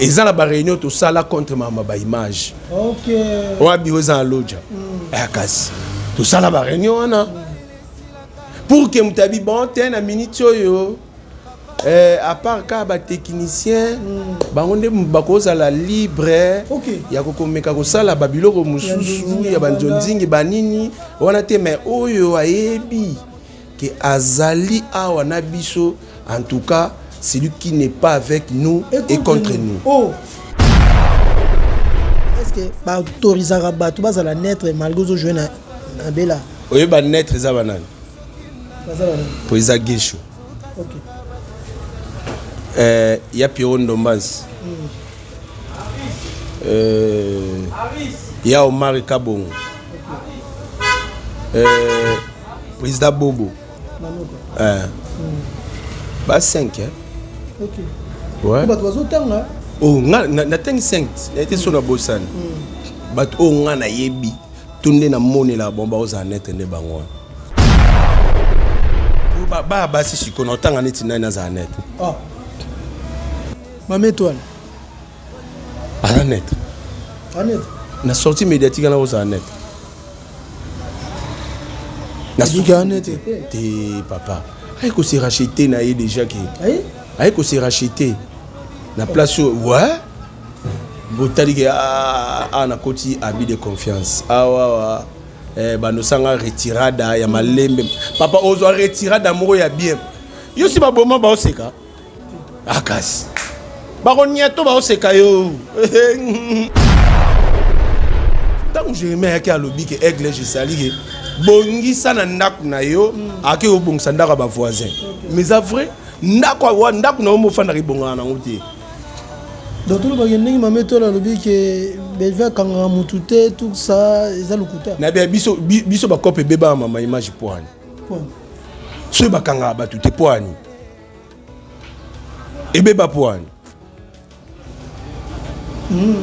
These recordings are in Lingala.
Eza na baréunion tosala contre mama baimage. Wana biro eza na loja. Kasi tosala baréunion wana pour que moto abi bon te na minute oyo, à part kaka batechnicien, bango nde bakozala libre ya kokomeka kosala babiloko mosusu ya banzonzingi banini wana te. Mais oyo ayebi ke azali awa na biso, en tout cas celui qui n'est pas avec nous est contre nous. Oh. Est-ce que baautorisaka bato bazala neutre malgré ozojouer na Bela? Oyeba neutre eza banani? Baza banani? Po eza Gesho. Ya Piero Ndombansi, ya Omar Kabongo, président Bobo. Manoka. Ba 5, hein? Ok. Ouais. Bato bazotanga. Oh, nga natangi 5, naye te so na bosani. Bato oyo nga nayebi to nde namonela bon baozala neutre nde bango wana. Baya basi sikoyo na otanga neti nani azala neutre? Ah. Mama Étoile. Aza neutre? Anete. Na sortie médiatique wana ozala neutre? Nasuki anete te. Te papa, aye kose racheter na ye déjà ke Aye? Aye kose racheter na place oyo. Ouais, botali ke ah, nakoti abus de confiance awawa. Bandosanga retirada ya malembe. Papa, ozwa retirada moko ya bien. Yo si baboma baoseka akasi bakonia to baoseka yo. Ntango Jérémi ayaki, alobi ke aigle, jesali ke bongisa na ndako na yo, ake kobongisa ndako ya bavoisin. Mais eza vrai, ndako awa, ndako na yo mofandaka ebongaka nango te. Donc tolobaki ndenge Mama Étoile alobi ke Belvi akangaka motu te, tout ça eza lokuta? Na bia biso, biso bakope ebebaka mama image poani. Soki bakangaka bato te, poani ebeba? Poani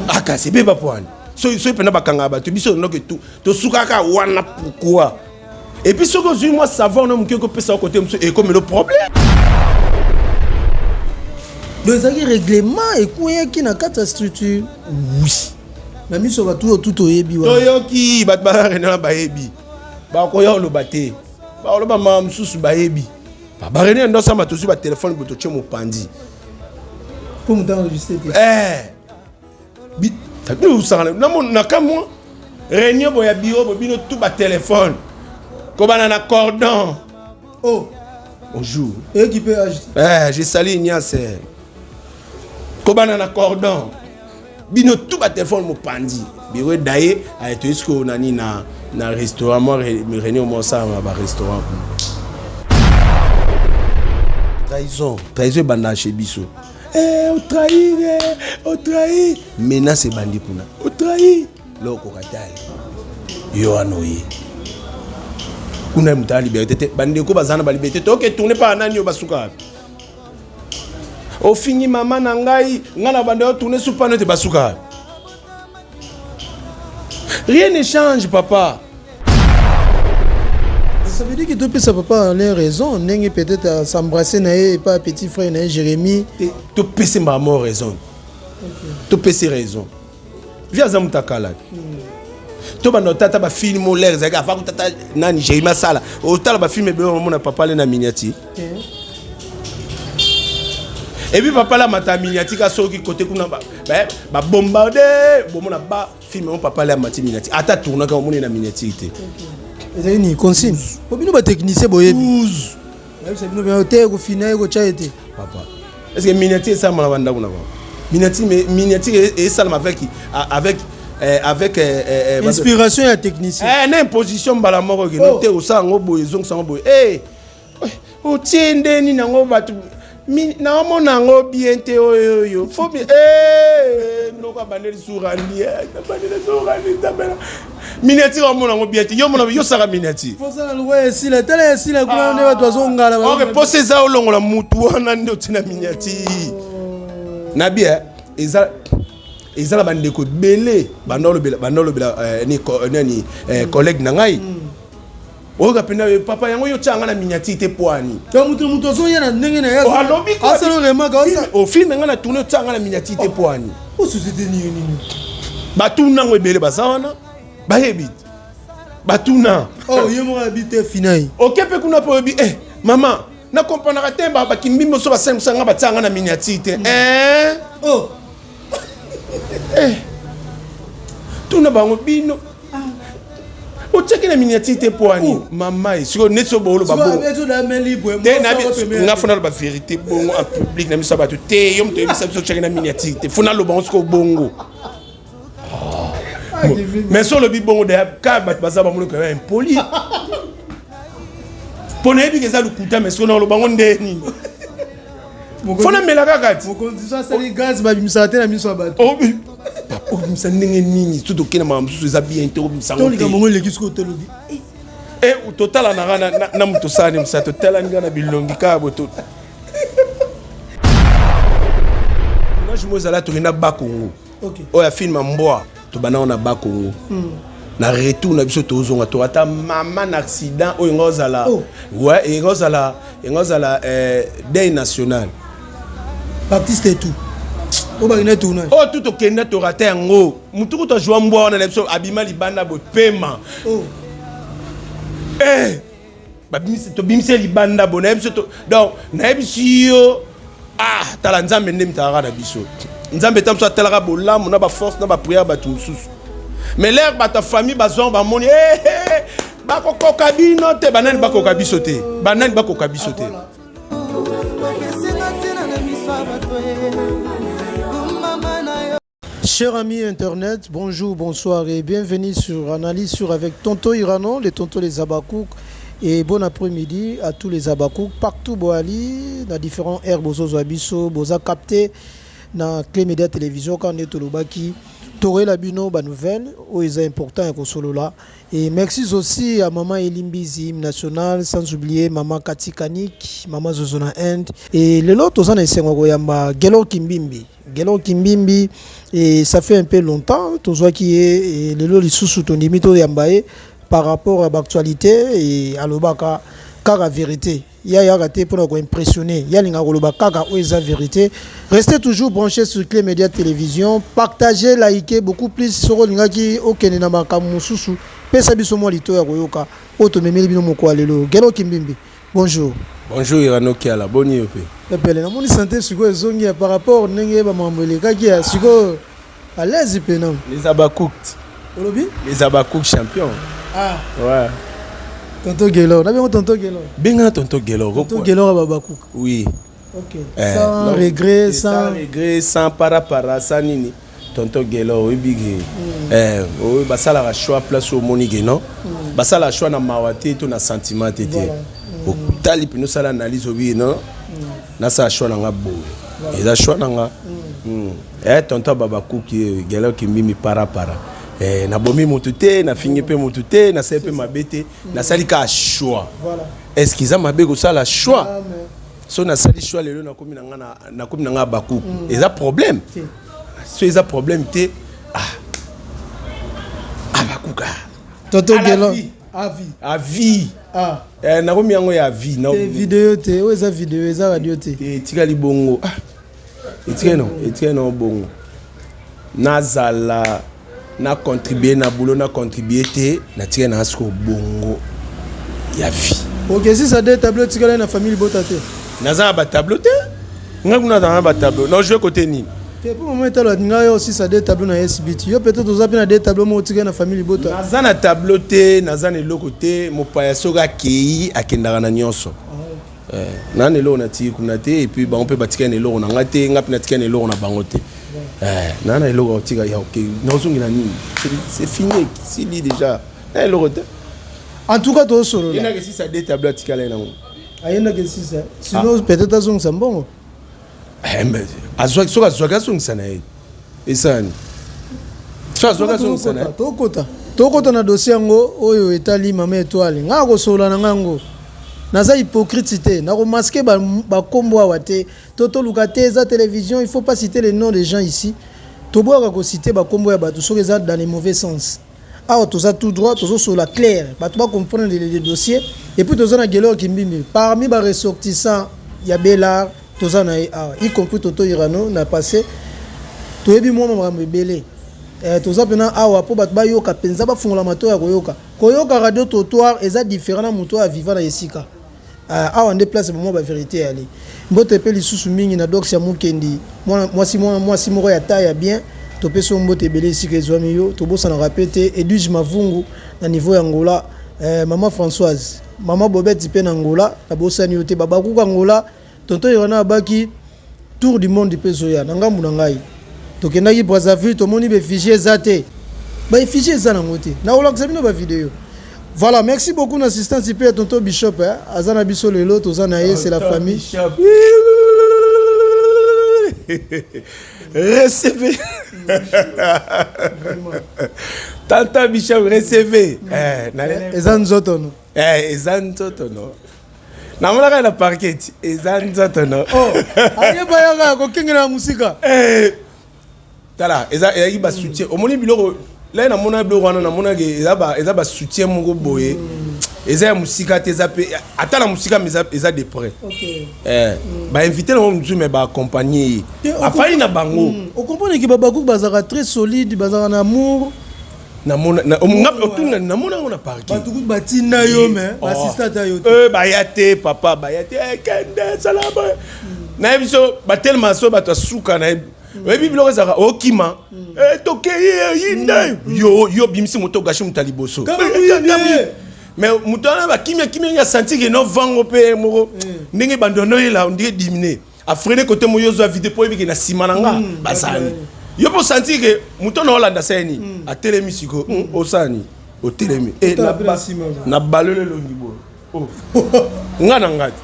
akasi ebeba poani? Soki mpena bakangaka bato, biso noke tosukaka wana. Pourquoi? Et puis soki ozwi mwa savon no moke ekopesa yo kote mosusu, ekomelo problème. Donc ezalaki règlement ekweyaki na kati ya structure? Oui. Na miso bato oyo tu toyebi wana. Toyoki bato baza na bayebi, bakoya oloba te, bakoloba mama mosusu bayebi baréunion ndosama. Tozwi batelefone boye, totie mopanzi. Mpo moto enregistre te. Bino osangana na kamwa réunion boye ya bureau bo bino tu batelefone kobana na cordon. Oh. Bonjour. Eyeki mpe age. Je salue Ignace. Kobana na cordon, bino tu batelefone mopanzi, bureau edaye. Aye, toyei sikoyo nani na restaurant mwa réunion mwa osalama barestaurant. Trahison, trahison ebandaka chez biso. Otrahir, otrahir, menace ebandi kuna, otrahir lokoka tali yo wana oye kuna, moto aya liberté te. Bandeko baza na baliberté te. Oke tourne mpa nani oyo basuka wapi? Ofingi mama na ngai, ngai na banda yo tourne supano te, basuka wapi? Rien ne change, papa. Ça veut dire que topesa papa Alain raison ndenge peut-être s'embrasser na ye epa petit frère na ye Jérémie? Topesi mbala mo raison, topesi raison. Vi aza moto akala to banda otata bafilme olere ezalaki avant kotata nani Jérémi asala. Otala bafilme ebele, omona papa ale na miniature. Et puis papa la mata miniature ka soki kote kuna babombarde, bomona ba filme mo papa ale amati miniature, ata tournaka omoni na miniature te. Ezali nini consigne? Po bino batechnicien boyebi, bayebisa bino te kofina ye kotya ye te. Papa, est ce que miniature esalama na bandako na bango? Miniature, miniature esalama avec inspiration ya technicien. Na imposition mbala moko keno. Oh. Te, osala yango boye, ezongisa yango boye. Otie nde nini yango, bato naomona yango bien te. Oyo oyo fo noko abandeli surandi, abandeli surandi tabela miniature, omona yango bien te. Yo mona, yosaka miniature. Fosala lokwa esila, tala esila kuna nde bato bazongala. Ok, posa eza olongola mutu wana nde otie na miniature na bien. Eza na bandeko ebele banda olobela ni collègue na ngai. Oyoka mpenza papa yango, yo tia nga na miniature te poani. Donc mutu mutu azoya na ndenge na ye. Alobi asala remarque. O film nga na tourne, otia nga na miniature te poani. O société nini nini? Batuna yango ebele, baza wana, bayebi, batuna. Oh, ye moko abi te finai. Oke mpe kuna mpe oyebi, eh mama, nakompanaka te, bakimbi moso basalisa nga, batia nga na miniature te. Eh. Oh. Eh. Tuna bango, bino otiaki na miniature te po ani? Mama e, sikoyo neti so booloba bongo te, nga fo naloba vérité bongo en public na miso ya bato te. Yo moto oyebisa biso otiaki na miniature te, fo naloba ngo sikoyo bongo. Mais so olobi bongo deya ka bato baza bamoni koya impoli, mpo nayebi ke eza lokuta. Mais sikoyo naloba ngo nde nini? Fo namela kaka ti. Mokonzi so asali gaz, babimisaka te na miso ya bato. Obimisa ndenge nini? So tokende makambo mosusu eza bien te, obimisa ngo te. Likambo eleki sikoyo, tolobi. E, totalanaka na moto osala ne mosala, totalani kaka na bilongi kaka boye. Tournage mo ezala, tokenda Bakongo oyo ya film mbwa, tobanda ngo na Bakongo. Na retour na biso, tozonga, tokata mama na accident oyo enga ozala. Ouais, enga ozala deuil national. Baptiste et tout oyo bakenda tournage. Oyo tu tokenda, torata yango. Mutu kutu azwa mbwa wana na biso, abima libanda boye, pema. Eh, tobimisi libanda boye, nayebi biso. Donc nayebisi yo, ah, tala, Nzambe nde mitalaka na biso. Nzambe ta mosu atalaka bolamu na baforce na baprière bato mosusu. Mais l'heure bato ya famille bazwa, bamoni, eh, eh, bakokoka bino te. Banani bakoka biso te? Banani bakoka biso te? Esenga ntina na miso ya bato mama na yo. Chers amis internet, bonjour, bonsoir et bienvenue sur Analyse sur avec Tonton Irano, les tontons les Abakouk. Et bon après-midi à tous les Abakouk, partout Boali, dans différents aires bozo biso, boza capté na Clé Média Télévision quand on est tolobaki torela bino ba nouvelle oyo eza important ya kosolola. Et merci aussi à maman Elimbizi national, sans oublier maman Kati Kanik, maman Zozona Inde. Et lelo toza na esengo koyamba Gelor Kimbimbi. Gelor Kimbimbi, et ça fait un peu longtemps tozwaki ye, et lelo lisusu tondimi toyamba ye par rapport à l'actualité. Et alobaka kaka vérité, ya yaka te mpona koimpressionner, ya alingaka koloba kaka oyo eza vérité. Restez toujours branchés sur Clé Média Télévision, partagez, likez beaucoup plus. Soko olingaki okende na makambo mosusu, pesa biso mwa lito ya koyoka oyo tomemeli bino moko ya lelo. Gelor Kimbimbi, bonjour. Bonjour Irano Kiala, boni yo mpe? Epele, namoni santé sikoyo ezongi ya par rapport ndenge bamakambo elekaki ya sikoyo, à l'aise mpe na. Les Abakouk. Olobi? Les Abakouk champion. Ah. Ouais. Tonton Gelor, nabengo tonton Gelor. Benga tonton Gelor. Tonton Gelor Abakouk. Oui. Ok. Eh, sans donc, regret, sans sans regret, sans para para, sans nini. Tonton Gelor, oyebi ke eh, oyo basalaka choix, place oyo omoni ke non, basalaka choix na mawa te to na sentiment te te. Otali mpena, osala analyse, oyebi non, nasala choix na nga boye, eza choix na nga. Eh, tonton Babakuki, Gelor Kimbimbi, para para. Eh, nabomi motu te, nafingi mpe motu te, nasali mpe mabe te, nasali kaka choix. Est ce que eza mabe kosala choix? Ah, mais so nasali choix lelo, nakomi na nga nakomi na nga Bakuku, eza problème? Te. So eza problème te, ah, Abakuka. Tonton À la Gelor. vie. À vie. À vie. Ah. Eh, nakomi yango ya vie. Te, video te, oyo eza video, eza radio te. Te, etikali bongo. Ah, etikali no, etikali no bongo. Nazala na contribue na boulot, na contribue te, natikali na sikoyo bongo ya vie. Ok, si ça de tableau tikala na famille libota te. Naza na batableau te. Ngai kuna nazala na batableau, na joue côté nini? Te, mpo mama etalo alinga yo aussi, ça de tableau na SBT. Yo peut-être oza mpe na de tableau moko otikali na famille libota. Naza na tableau te, naza na eloko te. Mopaya soki akei, akendaka na nyonso. Eh, na na eloko natiki kuna te, et puis bango mpe batikali na eloko na nga te, nga mpe natikali na eloko na bango te. Eh, na eloko ya kotika ya oke, nazongela nini? C'est fini, sili déjà, na eloko te. En tout cas tozosolola. Yendaka esisa de tableau atikala ye nango. Ayendaki esisa, sinon peut-être azongisa mbongo. Eh, mais azwaki, soki azwaki, azongisa na ye, esani so azwaki, azongisa na ye. Tokota na dossier yango oyo etali mama Étoile. Ngai akosolola na ngai yango, naza hypocrite te, nakomasquer bakombo awa te. To toluka te, eza télévision, il faut pas citer les noms des gens ici. Toboyaka kociter bakombo ya bato soki eza dans les mauvais sens. Awa toza tout droit, tozosolola clair, bato bacomprendre le dossier. Et puis toza na Gelor Kimbimbi parmi baressortissant ya Belar, toza na ye awa, y compris Toto Irano na passé. Toyebi mwa makambo ebele. Toza mpena awa mpo bato bayoka mpenza, bafungola matoi ya koyoka. Koyoka radio trottoir eza différent na moto oyo aviva na esika. Awa nde place bamwa bavérité eyali. Mbote mpe lisusu mingi na Dox ya Mokendi, mwasi mwasi moko ya taille ya bien. Topesi yo mbote ebele esika ezwami yo. Tobosanaka mpe te Edwige Mavungu na niveau ya Ngola, mama Françoise, mama Bobete mpe na Ngola, nabosani yo te. Babakuka Ngola, tonton Irana abaki tour du monde mpe ezoya na ngambu na ngai. Tokendaki Brazzaville, tomoni baeffigie eza te, baeffigie eza nango te. Nakolakisa bino bavideo. Voilà, merci beaucoup na assistance mpe ya tonton Bishop, eh. Aza na biso lelo, toza na ye, c'est la famille. Recevez, tata Bishop, recevez. Eza nzoto no. Eza nzoto no, namonaka na parquet, eza nzoto no. Oh, ayeba yaka kokengela na mosika. Tala, eza ezalaki basoutien. Omoni biloko lai, namona biloko wana, namonaki eza basoutien moko boye, eza ya mosika te, eza mpe ata na mosika, mais eza de près. Bainvité nango mosusu, mais baaccompagne ye, afali na bango. Ocomprendre ke babakuku bazalaka très solide, bazalaka na amour. Namona otuna, namona yango na parquet. Bato kutu batinda yo, mais basista ata yo te. Baya te, papa, baya te. Kende sala boye, nayebi so batelema so bato asuka. Nayebi, oyebi biloko ezalaka okima, tokei yinde, yo bimisi moto, ogashi moto ya liboso. Mais moto wana bakimia kimia, asanti ke no vango mpe moko ndenge bando noyela ndenge dimine afreiner kote mo, yo ozwa vide mpo oyebi ke na nsima na nga bazali. Yo mpo osanti ke moto na olanda sala nini, atelemi sikoyo, osala nini, otelemi na balolo elongi boye, nga na nga te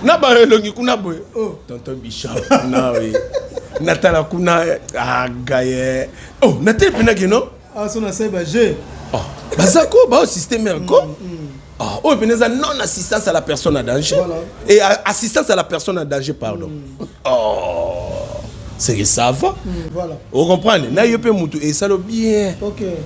na balo elongi kuna boye. Tonton Bishop kuna oye, natala kuna agaye, oh, natele mpena keno. So nasali baje. Baza ko bao système yango oyo mpena eza non assistance à la personne en danger et assistance à la personne en danger, pardon. Oh, c'est que ça va. Voilà. Ocomprendre na yo mpe motu esala bien,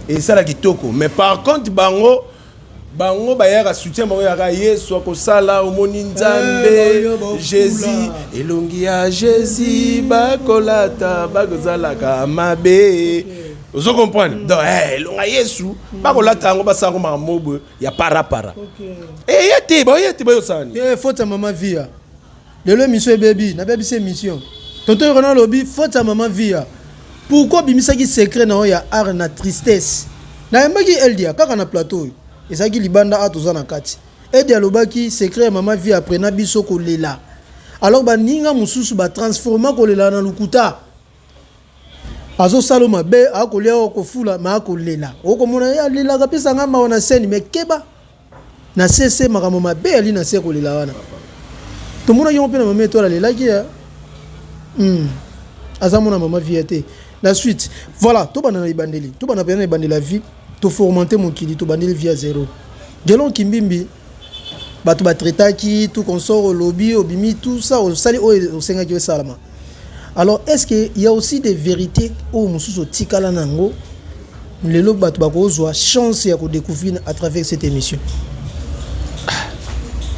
esala kitoko. Mais par contre bango bayaka soutien, bango yaka Yesu akosala. Omoni Nzambe Jésus, elongi ya Jésus bakolata, bakozalaka mabe. Ozo comprendre? Donc elonga Yesu bakolata yango, basalako makambo boye ya parapara. Eya te, baoya te, bayosala nini? Faute ya mama Via. Lelo émission ebebi, nabebisi émission. Tonton Yokana alobi faute ya mama Via. Pourquoi obimisaki secret na oyo ya art na tristesse? Nayambaki Eldia kaka na plateau oyo, ezalaki libanda, a toza na kati. Edi alobaki secret ya mama Via après na biso kolela. Alors baninga mosusu batransforma kolela na lokuta. Azosala mabe, akolia, kofula, ma akolela. Okomona ye alelaka, apesanga mawa na scène, mais keba na sese makambo mabe ali na se kolela wana. Tomonaki yango mpe na mama Etoile, alelaki ya. Aza mona mama Via te. La suite, voilà, tobanda na ebandeli, tobanda mpenza na ebandeli ya vie. Toformate mokili, tobandeli vie ya zéro. Gelon Kimbimbi, bato batraitaki tout consort, olobi obimi, tout ça osali oyo osengaki osalama. Alors, est ce que il y a aussi des vérités oyo mosusu otikala na yango, lelo bato bakozwa chance ya kodécouvrir à travers cette émission?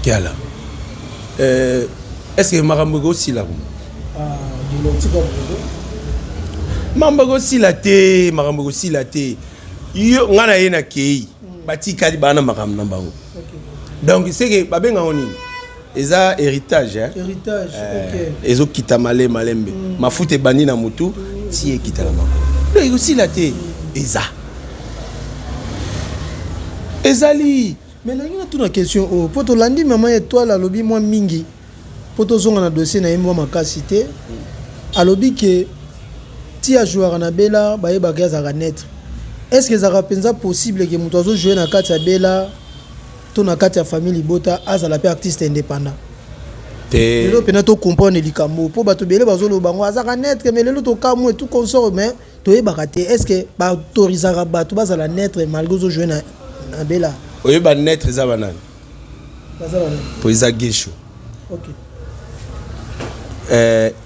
Kiala, est ce que makambo ekosila kuna? Makambo ekosila te, makambo ekosila te. Yo, ngai na ye na kei, batikali baa na makambo na bango. Donc seke babengango nini? Eza héritage, hein? Héritage, ok. Ezokita male malembe, mafuta ebandi na motu ti ekita na makolo. Donc ekosila te, eza ezali. Mais nalingi natuna question oyo mpo tolandi mama Étoile alobi mwa mingi, mpo tozonga na dossier na ye mwa makasi te. Alobi ke ti ajouaka na Bela, bayebaka ye azalaka neutre. Est ce que ezalaka mpenza possible ke moto azojoue na kati ya Bela to na kati ya famille libota azala mpe artiste indépendant? Te. Lelo mpena tocomprendre likambo, mpo bato ebele bazoloba yango, azalaka neutre, mais lelo tokamwe, tout consort, mais toyebaka te. Est ce que baautorisaka bato bazala neutre malgré ozojoue na Bela? Oyeba neutre eza banani? Baza banani? Po eza Gesho.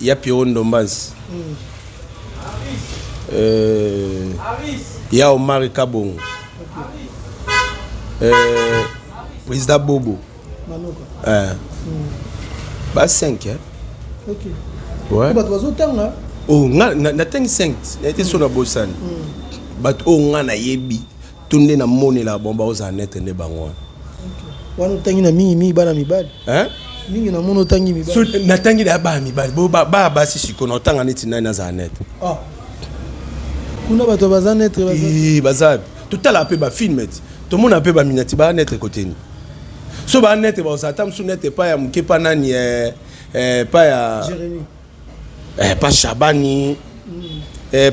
Ya Piero Ndombansi. Ya Omar Kabongo, président Bobo. Manoka. Ba 5, hein? Ok. Ouais. Bato bazotanga. Oh, nga natangi 5, naye te so na bosani bato oyo nga nayebi to nde namonela bon baozala nete nde bango wana. Wana otangi na mingimingi bana mibali. Hein? Mingi namoni otangi mibali. So, natangi na bana mibali bo baya basi. Sikoyo na otanga neti nani azala nete? Ah. Kuna bato baza neutre, baza. Eh, baza. Totala mpe bafilm ti tomona mpe baminati baya neutre koteni. So baya neutre, bazala ata mosu neutre pa ya moke, pa nani, pa ya Jérémy. Pa Shabani,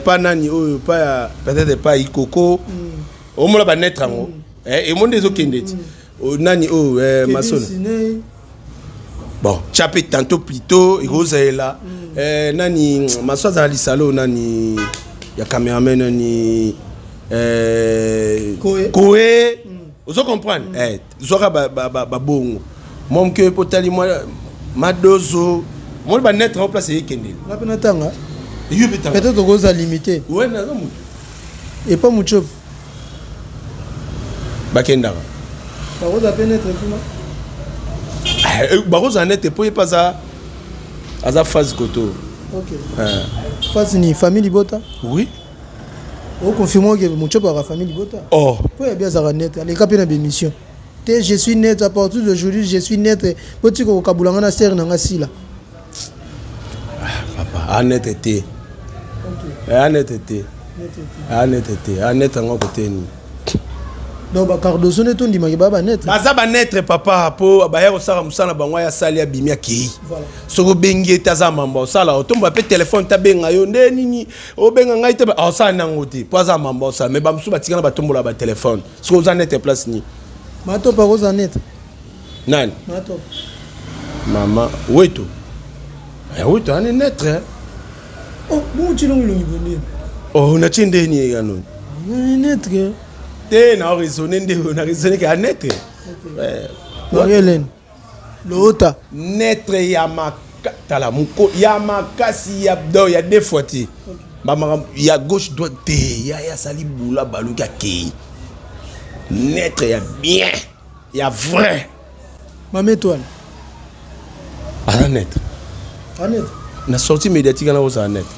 pa nani oyo, pa ya peut-être pa Ikoko. Omona baneutre yango, emondi ezokende ti. Oh, nani oyo, Kevin Masono. Siney. Bon, tia mpe tantôt plutôt ekozala nani maso azala lisalo, nani ya cameraman, nani, Koe. Koe, ozo comprendre, zwaka babongo mwa moke mpo otali mwa madozo, moni baneutre yango place eyekendeli. Nga mpe natanga. Yo mpe tanga. Peut-être okozala limité. We, naza motu. Epa Muchopi. Bakendaka. Bakozala mpe neutre kuna. Bakozala neutre mpo ye mpe aza phase koto. Ok. Phase ni famille libota. Oui. Oconfirme ke Muchopi aka famille libota? Oh. Po yabi azalaka neutre, aleka mpe na bémission te: "Je suis neutre, à partir d'aujourd'hui je suis neutre, po tika kokabulanga na sere nanga sila." Papa aneutre te. Aneutre te, aneutre te, aneutre yango kote nini? Donc bacardoso nde tondimaki baya baneutre? Baza baneutre, papa, mpo baya kosala mosala na bango, aya asali, abimi, akei. Soki obengi ye te, aza mambo osala, otombola mpe telefone te, abenga yo nde nini, obenga ngai te, aosala nango te mpo aza mambo osala. Mais bamosusu batikana batombola batelefone. Soki oza neutre, place nini? Matope akozala neutre? Nani? Matope. Mama weto, weto ane neutre. Oh, bongo tilongo elongi bondeni? Oh, natie ndeni yano? Neutre. Te, na raisonne nde na raisonne ke aneutre. Marie Hélène Loota. Neutre ya maka, tala moko ya makasi ya do ya deux fois te, bamakambo ya gauche droite te, ya ye asali bula baluki, akei, neutre ya bien, ya vrai. Mama Étoile. Aza neutre. Aneutre. Na sortie médiatique wana kozala neutre.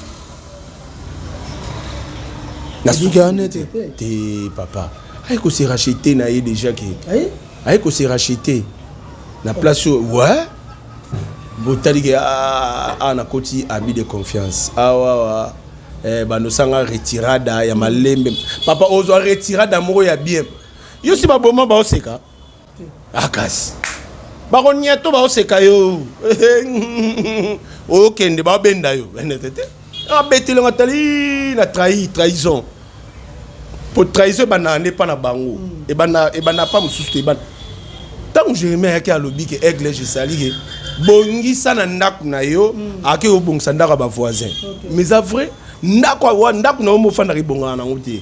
Na Edike aneutre te. Te, papa, aye kose racheter na ye déjà ke aye. Aye kose racheter na place oyo. Ouais, botali ke ah, nakoti abus de confiance awawa, bandosanga retirada ya malembe. Papa, ozwa retirada moko ya bien, yo si baboma baoseka akasi bakonia to baoseka yo, okende baobenda yo nete te, abetelenga tali na trahison, po trahison ebandaka nde mpa na bango, ebanda pa mosusu te. Ebanda ntango Jérémie ayaki, alobi ke aigle esali ke bongisa na ndako na yo, ake obongisa ndako ya bavoisin. Mais eza vrai, ndako awa, ndako na yo mofandaka ebongaka nango te.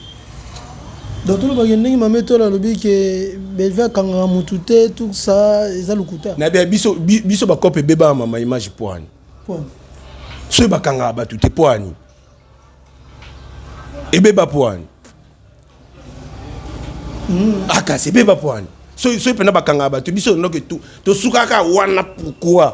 Donc tolobaki ndenge mama Etoile alobi ke Belve akangaka motu te, tout ça eza lokuta? Na bia biso, biso bakope ebebaka mama image po ani? Point. Soki bakangaka bato te, po ani ebeba? Po ani akasi ebeba? Po ani soki mpena bakangaka bato, biso ndoke tosukaka wana? Pourquoi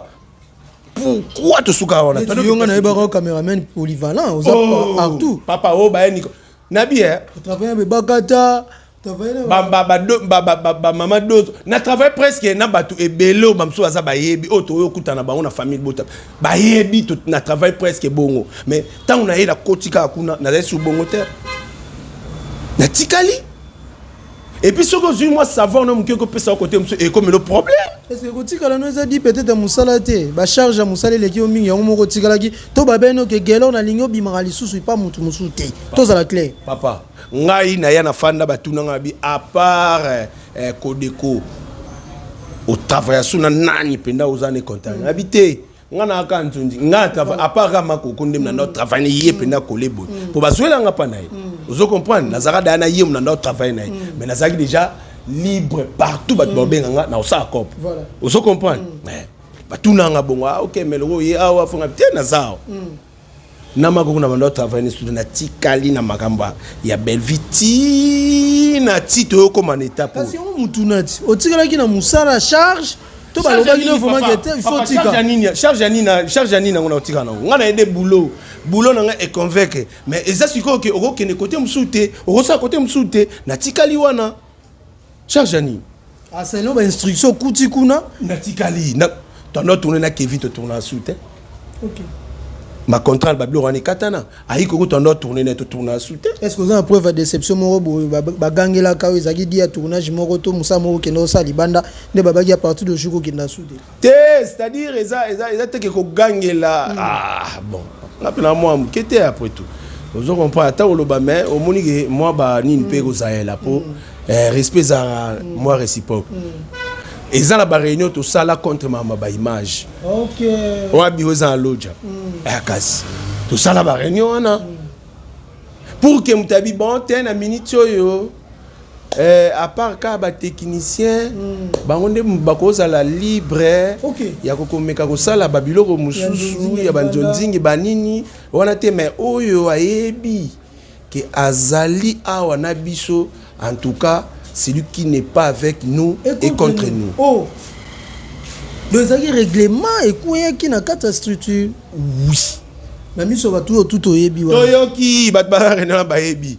tosukaka wana? Neti yo, nga nayebaka cameraman polyvalent, oza Oh, partout. Papa oyo bayeni nabi eh. Otravaille na bebakata, otravaille na Bamama dozo, na travaille presque na bato ebele oyo bamosusu baza bayebi oyo toyo okutana bango na famille bota bayebi na travaille presque bongo. Mais ntango naye nakoti kaka kuna, nazali su bongo te, natikali. Et puis soki ozwi mwa savoir na moke, ekopesa yo kote mosusu, ekomelo problème. Est ce que kotikala no eza di peut-être ya mosala te, bacharge ya mosala eleki yo mingi, yango moko otikalaki to babeni oke gelo nalingi obimaka lisusu epa motu mosusu te? Tozala clair. Papa, ngai naya na fanda, batunanga bi à part Kodeko, otravailla su na nani mpenza oza ne contact? Nabi te, nga na aka nzonzi, nga na travaille à part ka makoko nde na travaille ye mpenza kole boye mpo bazwelanga mpa na ye. Ozo comprendre, nazalaka daya na ye na nda travaille na ye, mais nazalaki déjà libre partout, bato babenga nga na osala cope. Ozo comprendre, batunanga bongo: "Ah, ok, mais loko ye awa fonga te, naza awa." Na makoko na bando travailler na studio, natikali na makambo ya Bellevue ti na ti toyokoma na étape. Kasi yango mutuna ti otikalaki na mosala, charge to balobaki no vraiment que te, il faut tika. Charge ya nini? Charge ya nini yango naotika nango? Ngai nayede boulot, boulot na ngai econvaincre, mais eza sikoyo ke okokende kote mosusu te, okosala kote mosusu te. Natikali wana, charge ya nini? Asali bainstruction, okuti kuna. Natikali tondo tourne na Kevin, totourne asu te. Bacontrôle, babiloko wana ekatana, ayi koko, tondo tourne na totourne asu te. Est ce que oza na preuve ya déception moko boye bagangelaka oyo ezalaki di ya tournage moko to mosala moko okende osala libanda nde babaki à partir de jour okende asu te? Te, c'est-à-dire eza teke kogangela. Ah bon, nga mpe na mwa moke te. Après tout, ozo comprendre, ata oloba, mais omoni ke mwa banini mpe kozayela po respect ezalaka mwa réciproque. Eza na baréunion tosala contre mama baimage. Oyo biro eza na Loja. Kasi tosala baréunion wana pour que moto abi bon te na minute oyo, à part kaka batechnicien, bango nde bakozala libre ya kokomeka kosala babiloko mosusu ya banzonzingi banini wana te. Mais oyo ayebi ke azali awa na biso, en tout cas celui qui n'est pas avec nous est contre nous. Oh. Donc ezalaki règlement ekweyaki na kati ya structure? Oui. Na miso bato oyo tu toyebi wana. Toyoki bato baréunion wana, bayebi,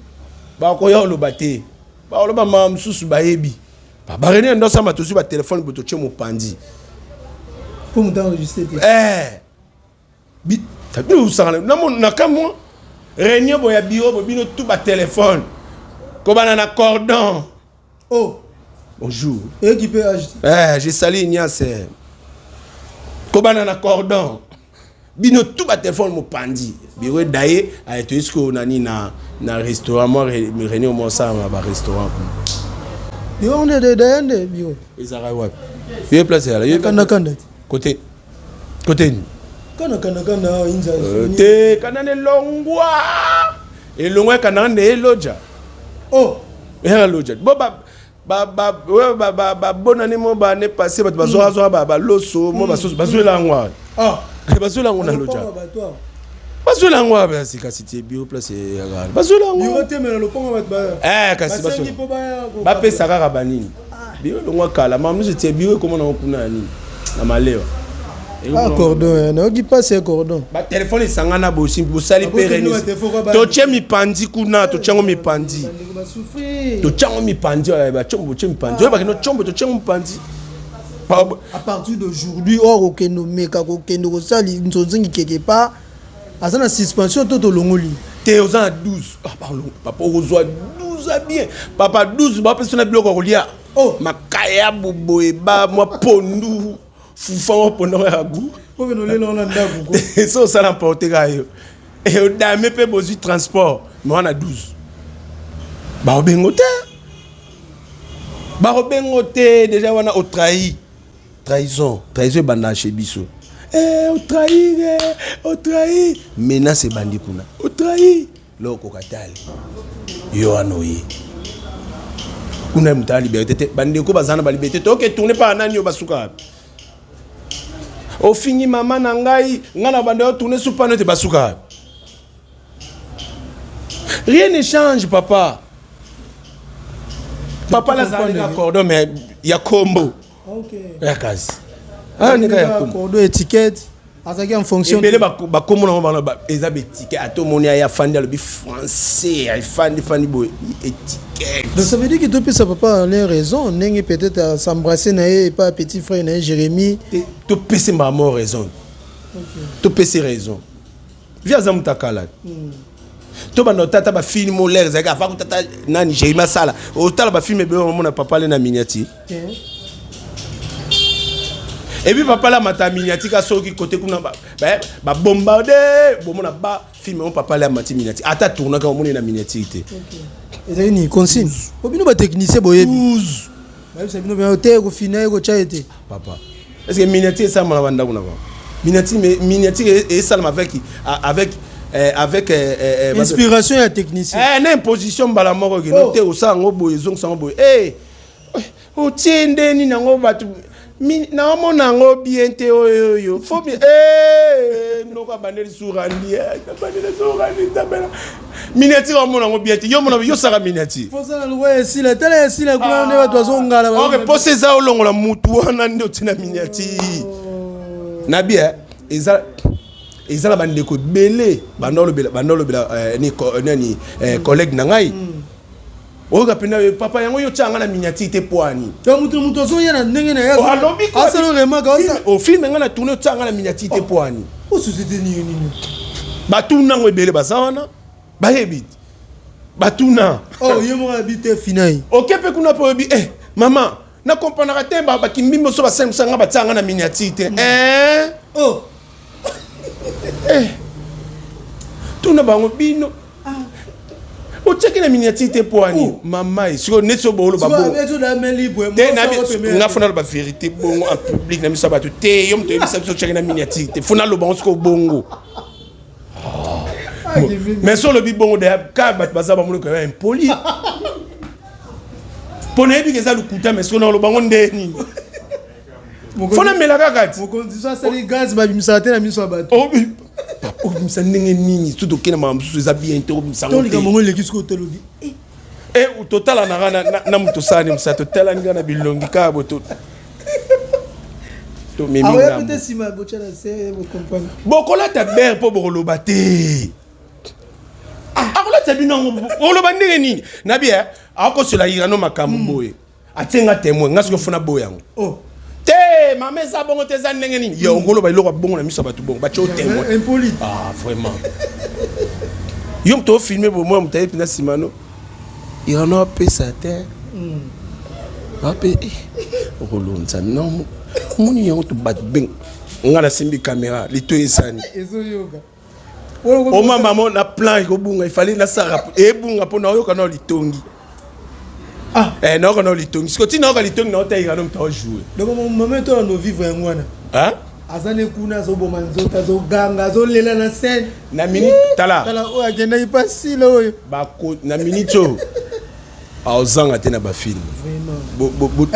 bakoya oloba te, bakoloba mama mosusu, bayebi baréunion ndo osamba. Tozwi batelefone boye, totie mopanzi. Mpo moto enregistre te. Bino osangana na kamwa réunion boye ya bureau boye, bino tu batelefone kobana na cordon. Oh. Bonjour. Équipé HD. Je salue Ignace. Kobana na cordon, bino tout batelefone mopanzi, bureau edaye. Toyei sikoyo nani na restaurant mwa réunion mwa osalama barestaurant. Bureau nde daye nde bureau. Ezalaka wapi yo place ezala yo? Kanda kanda te. Côté côté nini? Kanda kanda kanda inza. Te, kanda nde elongwa, elongwa, ekandaka nde eloja. Oh. Eyaka loja bo babonani mo bane passé, bato bazwakazwaka baloso mo basusu bazwela yango awa. Ah. Bazwela yango na loja, bazwela yango awa. Kasi tie bureau place eyaka, bazwela yango. Bureau te, mais na lopango bato ba Kasi basengi mpo baya bapesa kaka banini, bureau elongwa kala. Mama mosusu tie bureau ekoma nango kuna ya nini na malewa. Ah, cordon nayoki mpasi ya cordon. Batelefone esangana, bosi bosali mpe Babotomi réunion. batelefone kwa Totie mipanzi kuna, totie yango mipanzi. Bandeko basouffrir. Totie yango mipanzi, bacombo botie mipanzi oyo bakende combo, totie yango mipanzi. À partir d'aujourd'hui, or okende omeka kokende kosala nzonzingi quelque part, aza na suspension to tolongoli? Te, oza na 12. Ah, pardon, papa, okozwa 12 a bien, papa. 12 bapesa na biloko ya kolia. Oh. Makayabu boye, ba mwa pondu, fufa mwa pondu yango ya gu. Po kende olela wana ndako ko. So osala emporte kaka yo e odame mpe bozwi transport, me wana 12 bakobengo te, bakobengo te. Déjà wana otrahi, trahison, trahison ebandaka chez biso. Otrahir, otrahir, menace ebandi kuna, otrahir lokoka tale yo wana oye kuna, moto aya liberté te. Bandeko baza na baliberté te. Oke tourne mpa nani oyo basuka wapi? Ofingi mama na ngai, ngai na banda yo tourne supano te, basuka wapi? Rien ne change, papa. Papa nazali na cordon, mais ya kombo. Ya kasi nika ya kombo. Cordon, étiquette azalaki en fonction. Ebele bakombo nango bana eza baétiquette. Ata omoni aya afandi, alobi français, afandi fandi boye, étiquette. Donc ça veut dire que topesa papa Alain raison ndenge peut-être s'embrasser na ye epa petit frère na ye Jérémie. Topesi mbamo raison, topesi raison. Vi aza moto akala. To banda otata bafilme olere ezalaki ava kotata nani Jérémie asala, otala bafilme ebele, omona papa ale na miniature. Et puis papa la mata miniature ka soki côté kuna babombarde, bomona ba film oyo papa le amati miniature, ata tournaka omoni na miniature te. Ezali nini consigne po bino batechnicien boyebi? 12. Bayebisa bino bino te kofina ye kotya ye te. Papa, est ce que miniature esalama na bandako na bango? Miniature, miniature esalama avec inspiration ya technicien. Na imposition mbala moko ekende. Oh. Te, osala yango boye, ezongisa yango boye. Eh, otie nde nini yango bato. Naomona yango bien te oyo oyo fo bien. Eh, noko abandeli surandi, abandeli surandi tabela miniature, omona yango bien te. Yo mona, yo saka miniature. Fosala lokwa esila, tala esila kuna nde bato bazongala. Ok, posa eza olongola mutu wana nde otina miniature na bien. Eza na bandeko ebele banda olobela nani, collègue na ngai oyoka mpenza papa yango, yo tia nga na miniature te poani. Moto azoya na ndenge na ye. Alobi. Asala remarque. Ofilme nga na tourne, otia nga na miniature te poani. O société nini nini? Batuna yango ebele, baza wana, bayebi te, batuna. Oh, ye moko abi te finai. Oke mpe kuna mpe oyebi, mama, nakompanaka te, bakimbimbi so basalisa nga, batia nga na miniature te. Eh? Oh. Eh. Tuna bango, bino otiaki na miniature te po ani? Oh. Mama ye sikoyo neti so booloba bongo te, nga fo naloba vérité bongo en public na miso ya bato te. Yo moto oyebisa biso otiaki na miniature te, fo naloba ngo sikoyo bongo. Mais so olobi bongo deya ka bato baza bamoni koya impoli, mpo nayebi ke eza lokuta. Mais sikoyo naloba ngo nde nini? Fo namela kaka ti. Mokonzi so asali gaz, babimisaka te na miso ya bato. Obimisa ndenge nini? So tokende makambo mosusu eza bien te, obimisa to yango te. Likambo ngo eleki sikoyo, tolobi. E totalanaka na moto osala mosala, totalani kaka na bilongi kaka bo tomemi Aoya ngambo. pete nsima botya na se, bocomprendre. Bokolata bere mpo bokoloba te. Akolata bino yango, oloba ndenge nini? Nabi akosola Irano makambo boye, atie nga témoin, nga soki ofuna boye yango. Oh. Te mama, eza bongo te, eza ndenge nini? Yo okoloba eloko ya bongo na miso ya bato bongo, batie o témoin. Impoli. Ah, vraiment, yo moto ofilme bomoya, moto aye mpenza nsima no, Irano apesa te, ape okolonza no omoni yango to bato beng nga nasimbi caméra, lito esani. Ezoyoka. Omama na plan ekobunga, ifale nasala ebunga mpo naoyoka nao litongi. Ah. Eh, nayoka nao litongi siko ntina nayoka litongi, naota Irano moto aojoue. Donc mama to na vivre yango wana. Aza ne kuna, azoboma nzoto, azoganga, azolela na scène. Na minute, tala. Tala oyo akendaki pasile oyo. Bako na minute oyo aozanga te na bafilme. Vraiment.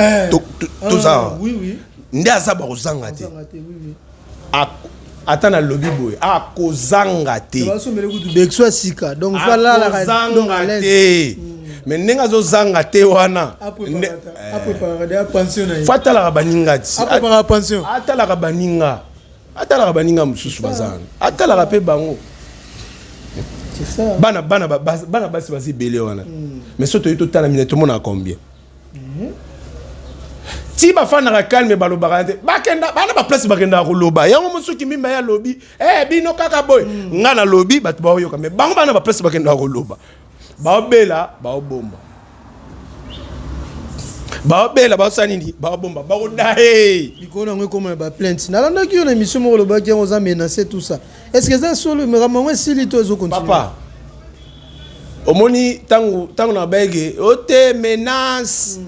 Toza Ah, oui. Nde aza bakozanga te. Azanga te, oui. Ata nalobi boye, akozanga te. Basomele kutu bekso ya sika, donc faut alalaka donc à Akozanga l'aise. te, mais ndenge azozanga te wana Apréparaka deya pension na ye. Fo atalaka baninga ti. Apréparaka pension. Atalaka baninga, atalaka baninga mosusu baza wana, atalaka mpe bango. C'est ça. Bana basi baza ebele wana, mais so toyi totala mine, tomonaka combien ti bafandaka calme, balobaka te, bakenda bana baplace, bakendaka koloba yango mosuki mimba ye alobi, bino kaka boye. Nga nalobi, bato baoyoka, mais bango bana baplace bakendaka koloba, baobela, baobomba, baobela, baosala nini, baobomba, bakoda e. Likolo yango ekoma ya baplainte. Nalandaki yo na émission moko, olobaki yango, oza menacé, tout ça. Est ce que eza solo? Makambo yango esili to ezocontinue? Papa, omoni ntango na bayeke o te, menace,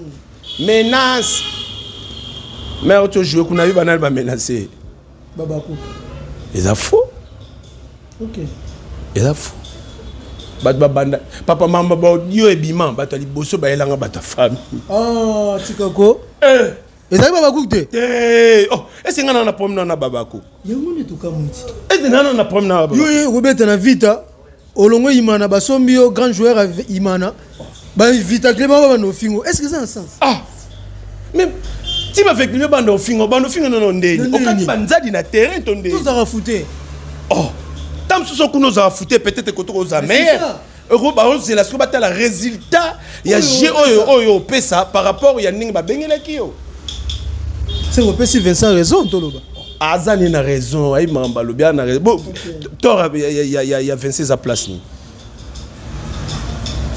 menace, mare tojoue kuna, yo banani bamenace? Babaku. Eza faux. Eza faux. Bato babanda papa mamba baaudio ebima, bato ya liboso bayelanga bato ya famille. Ah, tikako. Eh, Ezali babaku te? Te, oh, ese nga na problème na babako? Yango nde tokamwiti. Ese nga na problème na babako? Yo ye okobeta na Vita, olongo Imana, basombi yo grand joueur ya Imana, bavita club bango babanda ofingo. Est ce que eza na sens? Ah, mais ti bafekilime banda ofinga, banda ofinga nono ndeni? Ndeni. Okati banzadi na terrain to ndeni? Tozalaka fute. Oh, ta mosusu kuna ozala fute, peut-être koto kozala Mais c'est meilleur. ça. Eko baozela soki batala résultat ya Oyo jeu opesa. oyo opesa par rapport ya ndenge babengelaki yo. Se opesi Vincent raison, toloba. Aza nde na raison, ayi makambo alobi, aza na raison. Bo tort ya Vincent eza place nini?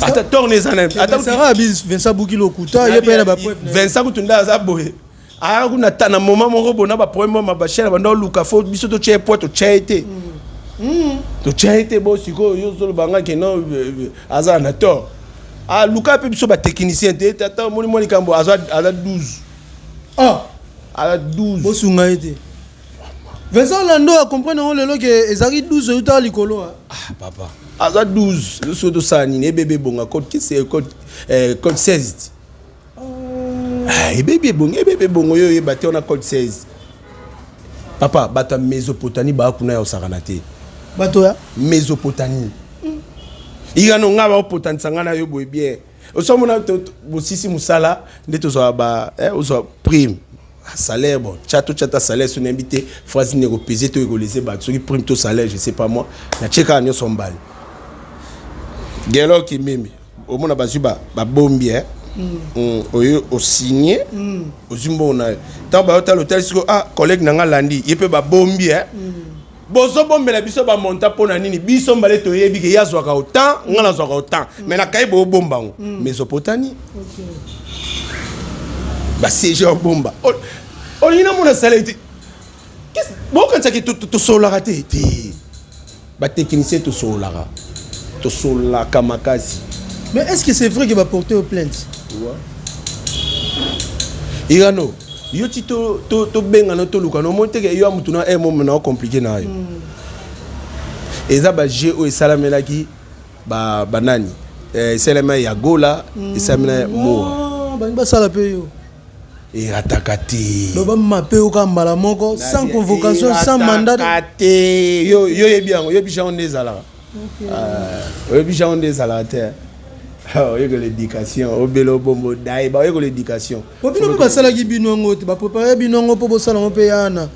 Ata tort ne eza na ata. Sara abi Vincent buki lokuta, ye mpe na bapreuve. Vincent kutu nde aza boye, ayaka kuna ta na moment moko bona baproblème ma bachene, banda oluka fo biso totya ye po totya ye te, totya ye te. Bo sikoyo yo ozoloba nga ke non, aza na tort, aluka mpe biso batechnicien te. Tata, omoni mwa likambo, aza 12. Ah. Aza 12. Bosunga ye te. Vincent Lando acomprendre yango lelo ke ezalaki 12 eutaka likolo, ah. Ah papa, aza 12, soki tosala nini, ebebe ebonga code kisi, code 16 ti. Ah, ebebi ebongi, ebebi ebongo, yo oyeba te wana code 16. Papa, bato ya Mésopotamie baa kuna ya kosakana te. Bato ya Mésopotamie. Irano, nga baopotanisa nga na yo boye bien. Osomona bosisi mosala nde tozwa ba ozwa prime, salaire. Bon, tia to tia ta salaire, so nayebi te phrase nini ekopese to ekolese bato, soki prime to salaire, je sais pas moi. Natie kaka nyonso mbali. Gelo Kimimi, omona bazwi babombi oyo osigne, ozwi mbongo na yo. Ntango bayotala, otali sikoyo, ah, collègue na nga landi ye mpe babombi bozobombela biso bamonta mpo na nini? Biso mbale toyebi ke ye azwaka autant, nga nazwaka autant, mais na kai boobomba yango Mésopotanie, basiege obomba. Olingi namona sala te, bokanisaki tosololaka te te. Batechnicien tosololaka, tosololaka makasi. Mais est ce que c'est vrai que baporte yo plainte? Irano, yo ti tobengana, toluka nomoni teke yo ya mutu na momo na ocompliqué na yo. Eza baje oyo esalamelaki banani, esalamaki ya Gola, esalamela Moa. Bangi basala mpe yo. Erataka te. Do bamape yo kaka mbala moko, sans convocation, sans mandat. Te, yo yebi yango, yoyebi yango nde ezalaka, oyebi yango nde ezalaka te. Oyekola éducation, obela obombo dayeba, oyekola éducation. Po bino mpe basalaki bino yango te, baprépare bino yango mpo bosala yango mpe yana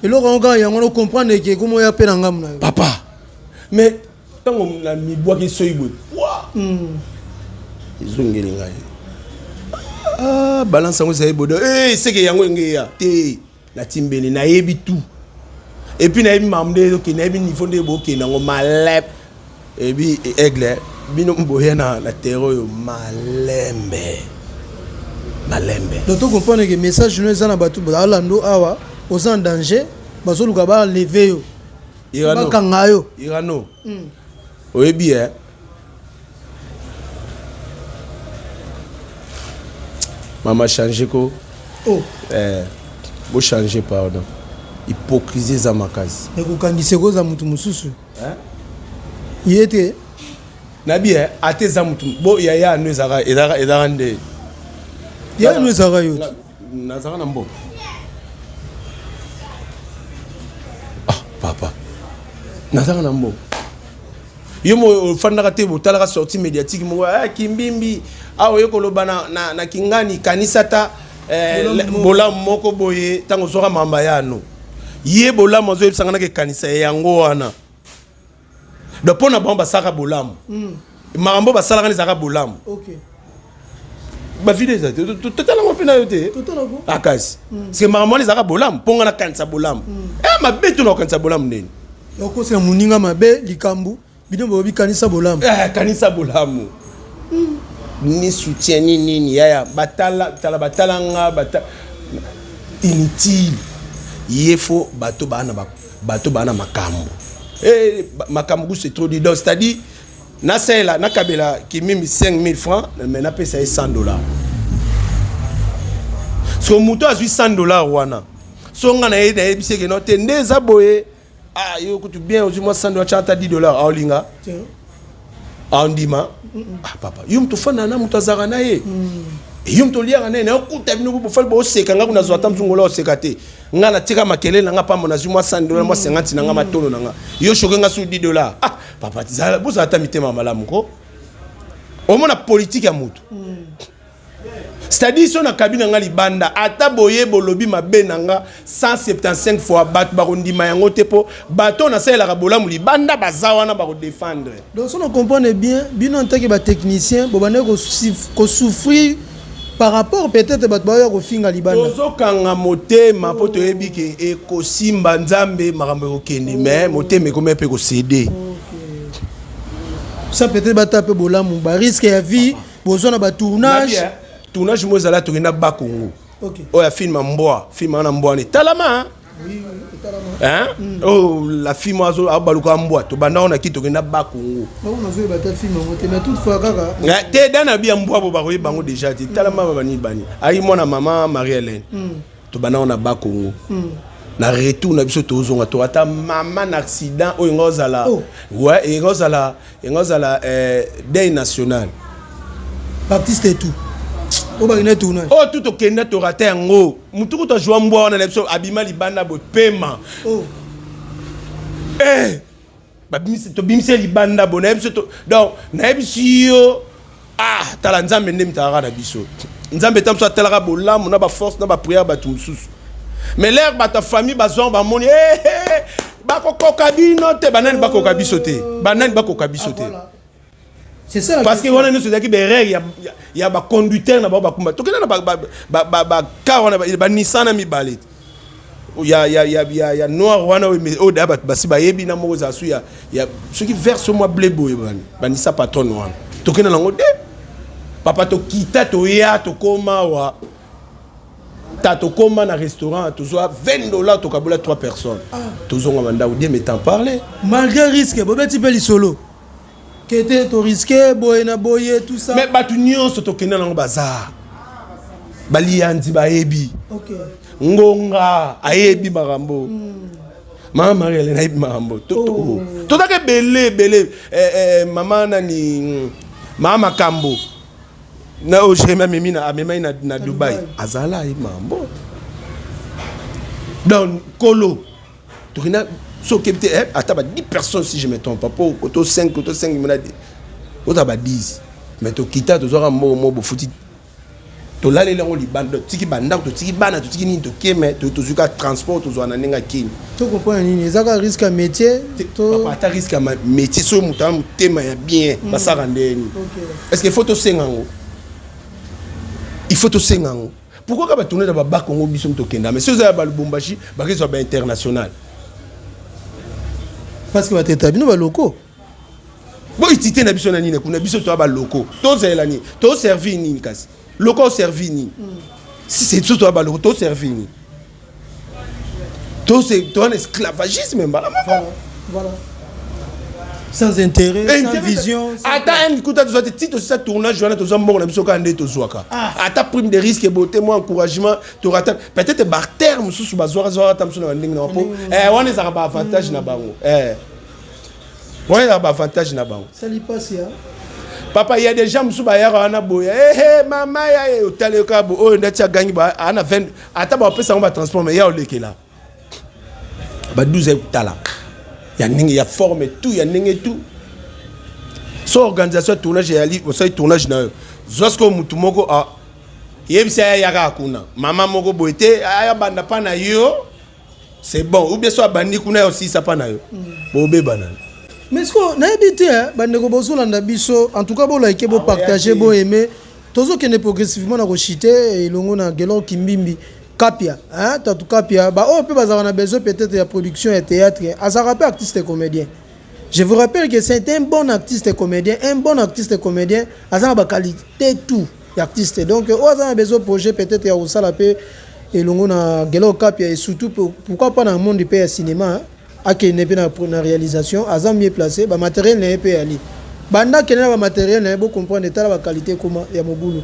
eloko yango kaka yango wana, ocomprendre ke komo oya mpe na ngambu na yo. Papa, mais ntango na mibwaki soyi boye pwa, ezongeli ngai. Ah, balance yango ezali bodo seke yango enge ya te. Natimbeli, nayebi tout et puis nayebi makambo nde ezokende, nayebi niveau nde bokende yango malep. Ebi aigle bino boya na terre oyo malembe malembe. Donc to comprendre que message no eza na bato balando awa: oza en danger, bazoluka baenlever yo, bakanga yo. Irano, oyebi mama, change ko. Oh. Bochange, pardon, hypocrisie eza makasi. Ekokangisa, ekoza motu mosusu ye te. Nabi ate eza motu bo yaya no ezalaka nde. Yaya no ezalaka yo te. Nazalaka na mboka. Ah papa, nazalaka na mboka. Yo mo ofandaka te, botalaka sortie médiatique moko, ah, Kimbimbi awa oye koloba na kingani, kanisa ta bolamu moko boye. Ntango ozwaka mamba yano ye bolamu, azoyebisanga naka ekanisa yango wana. Donc mpo na bango basalaka bolamu, makambo basalaka ezalaka bolamu. Bavideo eza te, totalango mpe na yo te akasi parce que makambo wana ezalaka bolamu mpo nga nakanisa bolamu. Mabe to na kokanisa bolamu ndeni? Okosela moninga mabe likambo, bino boyobi kanisa bolamu. Kanisa bolamu ni soutien ni nini yaya, batala tala, batala nga bata inutile. Ye fo bato baa na bato baa na makambo, makambo ku c'est trop dit. Donc c'est à dire nasalela, nakabela Kimimi 5000 francs, mais napesa ye 100 $. So moto azwi 100 $ wana, so nga na ye nayebisi eke no te nde eza boye. Ah, yo kutu bien, ozwi mwa 100 $, tia ata 10 $, aolinga, aondima. Ah papa, yo moto ofanda na moto azalaka na ye, yo moto oliaka na ye, nayokuta bino bofali booseka. Nga kuna nazwa ata mosu ngolo oseka te. Nga natika makelele na nga pamba, nazwi mwa 100 $, mwa 50 na nga, matolo na nga. Yo choke nga su 10 $. Ah papa, bozala ata mitema malamu ko. Omona politike ya motu, c'est-à-dire so nakabi na nga libanda, ata boye bolobi mabe na nga 175 fois, bato bakondima yango te, mpo bato oyo nasalelaka bolamu libanda baza wana, bakodefendre. Donc so na comprendre bien, bino en tant que batechnicien, bobandaki kosouffrir par rapport peut-être bato baoya kofinga libanda. Tozokanga motema mpo toyebi ke ekosimba, Nzambe makambo ekokende, mais motema ekomi mpe kosede. Ça peut-être bata mpe bolamu, barisque ya vie bozwa na batournage. Tournage mo ezala, tokenda Bakongo oyo ya film ya mbwa, film wana mbwa wana etalama. Hein? Oh, la film azo abaluka mbwa, tobanda wana ki tokenda Bakongo. Te, dana bi ya mbwa bo bakoyeba yango déjà te. Talama bani bani ayi mwana mama Marie Hélène, tobanda wana Bakongo. Na retour na biso, tozonga, toata mama na accident oyo nga ozala. Ouais, enga ozala deuil national. Baptiste et tout. Oyo bakende tournage. Oyo tu tokenda torata yango. Mutu kutu azwa mbwa wana na biso abima libanda boye pema. Oh. Eh! Tobimisi ye libanda boye nayebi biso donc nayebisi yo ah tala Nzambe nde mitalaka na biso. Nzambe ta mosusu atalaka bolamu na ba force na ba prière bato mosusu. Mais l'air bato ya famille bazwa bamoni eh, eh, bakokoka bino te. Banani bakoka biso te? Banani bakoka biso te? Ah, c'est ça. Parce que wana nyonso ezalaki baerreur ya baconducteur na bango bakumba. Tokenda na bacar wana, baNissan na mibale ya noir wana oyo daya bato basi bayebi na moko ezala su ya soki vert so mwa bleu boye, baNissan Patrol wana. Tokenda nango de papa, tokita, toya, tokóma wa ta, tokóma na restaurant, tozwa 20 $, tokabola 3 personnes, tozonga bandako. Dieu m'étant parlé. Malgré risque, bobeti mpe lisolo kete torisque boye na boye, tout ça. Mais bato nyonso tokenda nango baza baliyanzi, bayebi. Ngonga ayebi makambo, mama Marie Helene ayebi makambo. Tozaka ebele ebele. Mama nani, mama makambo na oyo Jérémi amemi na amemai na Dubai, azala ayebi makambo. Donc kolo tokenda so okebi te, ata ba 10 personnes si je me trompe pas, po koto 5, koto 5 mona ota ba 10. Mais tokita, tozwaka mbongo mo bofuti, tolaleli yango libanda, totiki bandako, totiki bana, totiki nini, tokeme, tozwi ka transport, tozwa na ndenge akini. To comprendre nini? Eza kaka risque ya métier to? Papa, ata risque ya métier, soki moto aza motema ya bien, basalaka ndeni. Est ce que il faut tosenga yango? Il faut tosenga yango? Pourquoi ka batourne na babakongo, biso tokenda, mais soki eza ya baLubumbashi, bakezwa bainternational? Parce que bateta bino baloko. Bo itite na biso na nini kuna? Biso toya baloko, tozalela nini? Toservi nini? Kasi loko oservi nini? Si c'est biso toya baloko, toservi nini? Toza na esclavagisme mbala moko. Voilà. Sans intérêt, sans vision. Ata un kuta tozwa te. Ti tosisa tournage wana, tozwa mbongo na biso kaka nde tozwaka. Ata prime de risque ebote, mwa encouragement torata peut-être barter mosusu bazwaka zwaka ata mosusu na bandenge na bango, po wana ezalaka baavantage na bango, wana ezalaka baavantage na bango. Sali pasi ya. Papa, il y a des gens mosusu bayaka wana boye, ehe mama ya ye, otali kaka bo oyo ndati agangi ana 20, ata bapesa yango batransport, mais ya olekela ba 12 ekotala ya ndenge ya forme tout, ya ndenge tout. So organisation ya tournage eyali, osali tournage na yo, zwa sikoyo mutu moko yebisa ye ayaka kuna, mama moko boye te, ayabanda mpa na yo, c'est bon, ou bien so abandi kuna, ya osilisa mpa na yo, bobebana. Mais ce nayebi te, bandeko bozolanda biso, en tout cas bolike, bopartage, boaime. Tozokende progressivement na koshite elongo na Gelor Kimbimbi Kapia, hein, Tatu Kapia. Baoyo mpe bazalaka na besoin peut-être ya production ya théâtre, azalaka mpe artiste comédien. Je vous rappelle que c'est un bon artiste comédien, un bon artiste comédien, aza na baqualité tout ya artiste. Donc oyo aza na besoin projet peut-être ya kosala mpe elongo na Gelor Kapia, et surtout pourquoi pas na monde mpe ya cinéma, hein, akende mpe na réalisation, aza mieux placé. Bamatériel na ye mpe yali banda akende na bamatériel na ye, bocomprendre, etala baqualité ekoma ya mobulu.